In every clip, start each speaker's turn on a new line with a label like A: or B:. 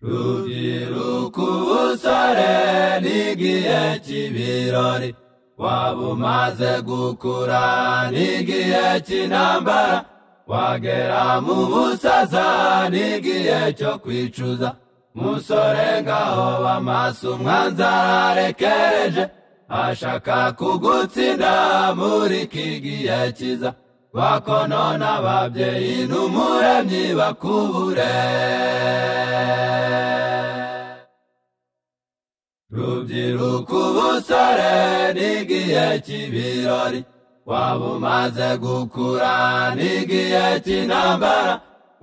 A: Rubyiruko ubusore n'igihe cy'ibirori, waba umaze gukura n'igihe cy'intambara, wagera mu busaza n'igihe cyo kwicuza. Musore ngaho bamaso umwanzi ararekereje, ashaka kugutsinda muri iki gihe cyiza. Bakonona ababyeyi n'umuremyi bakubure. Rubyiruko ubusore n'igihe cy'ibirori, waba umaze gukura n'igihe cy'intambara,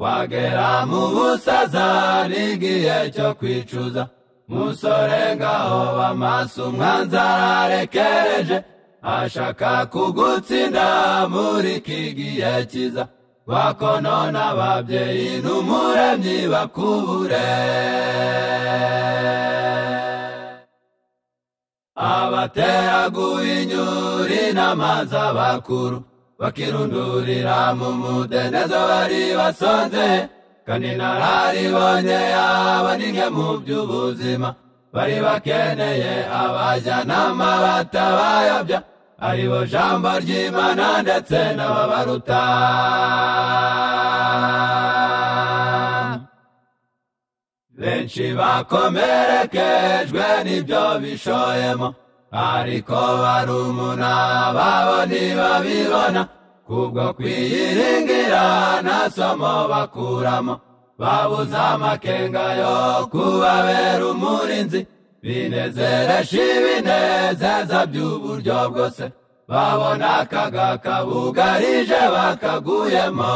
A: wagera mu busaza n'igihe cyo kwicuza. Musore ngaho bamaso umwanzi ararekereje, ashaka kugutsinda muri iki gihe cyiza. Bakonona ababyeyi n'umuremyi bakubure. Abatera guhinyura inama z'abakuru, bakirundurira mu mudendezo bari basonze, kandi inararibonye yabo ni nke mu by'ubuzima. Bari bakeneye abajyanama batabayobya, aribo jambo ry'Imana ndetse n'ababaruta. Benshi bakomerekejwe n'ibyo bishoyemo, ariko barumuna babo ntibabibona, kubwo kwiyiringira nta somo bakuramo. Babuze amakenga yo kubabera umurinzi, binezeresha ibinezeza by'uburyo bwose, babona akaga kabugarije bakaguyemo.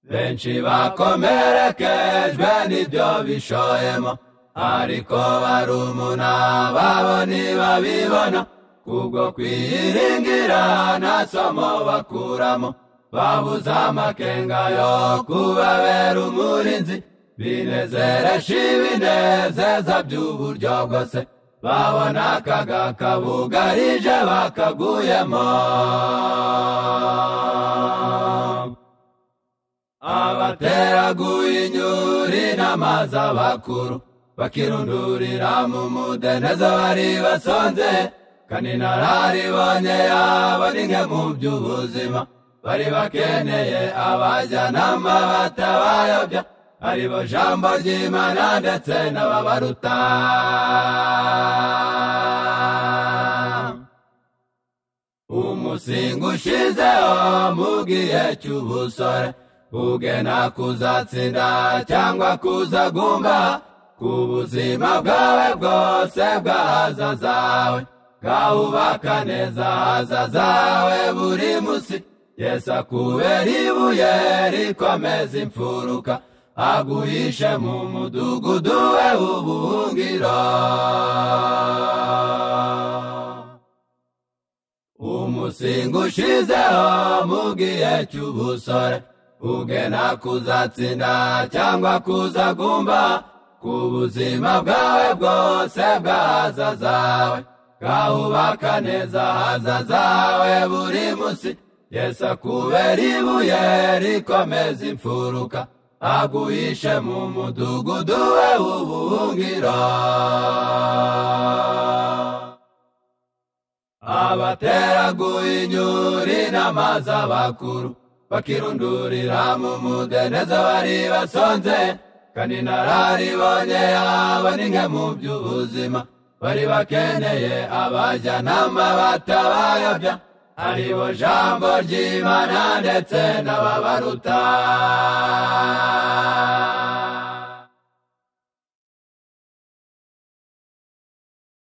A: Benshi bakomerekejwe n'ibyo bishoyemo, ariko barumuna babo ntibabibona, kubwo kwiyiringira nta somo bakuramo. Babuze amakenga yo kubabera umurinzi, binezeresha ibinezeza by'uburyo bwose, babona akaga kabugarije bakaguyemo. Abatera guhinyura inama z'abakuru, bakirundurira mu mudendezo bari basonze, kandi inararibonye yabo ni nke mu by'ubuzima. Bari bakeneye abajyanama batabayobya, aribo jambo ry'Imana ndetse n'ababaruta. Umusingi ushizeho mu gihe cy'ubusore, ugena kuzatsinda cyangwa kuzagumba, ku buzima bwawe bwose bw'ahazazawe. Gahubaka neza ahazazawe buri munsi, Yesu akubera ibuye rikomeza imfuruka, aguhishe mu mudugudu we w'ubuhungiro. Umusingi ushizeho mu gihe cy'ubusore, ugena kuzatsinda cyangwa kuzagumba, ku buzima bwawe bwose bw'ahazazawe. Gahubaka neza ahazazawe buri munsi, Yesu akubera ibuye rikomeza imfuruka, aguhishe mu mudugudu we w'ubuhungiro. Abatera guhinyura inama z'abakuru, bakirundurira mu mudendezo bari basonze, kandi inararibonye yabo ni nke mu by'ubuzima. Bari bakeneye abajyanama batabayobya, aribo jambo ry'Imana ndetse n'ababaruta.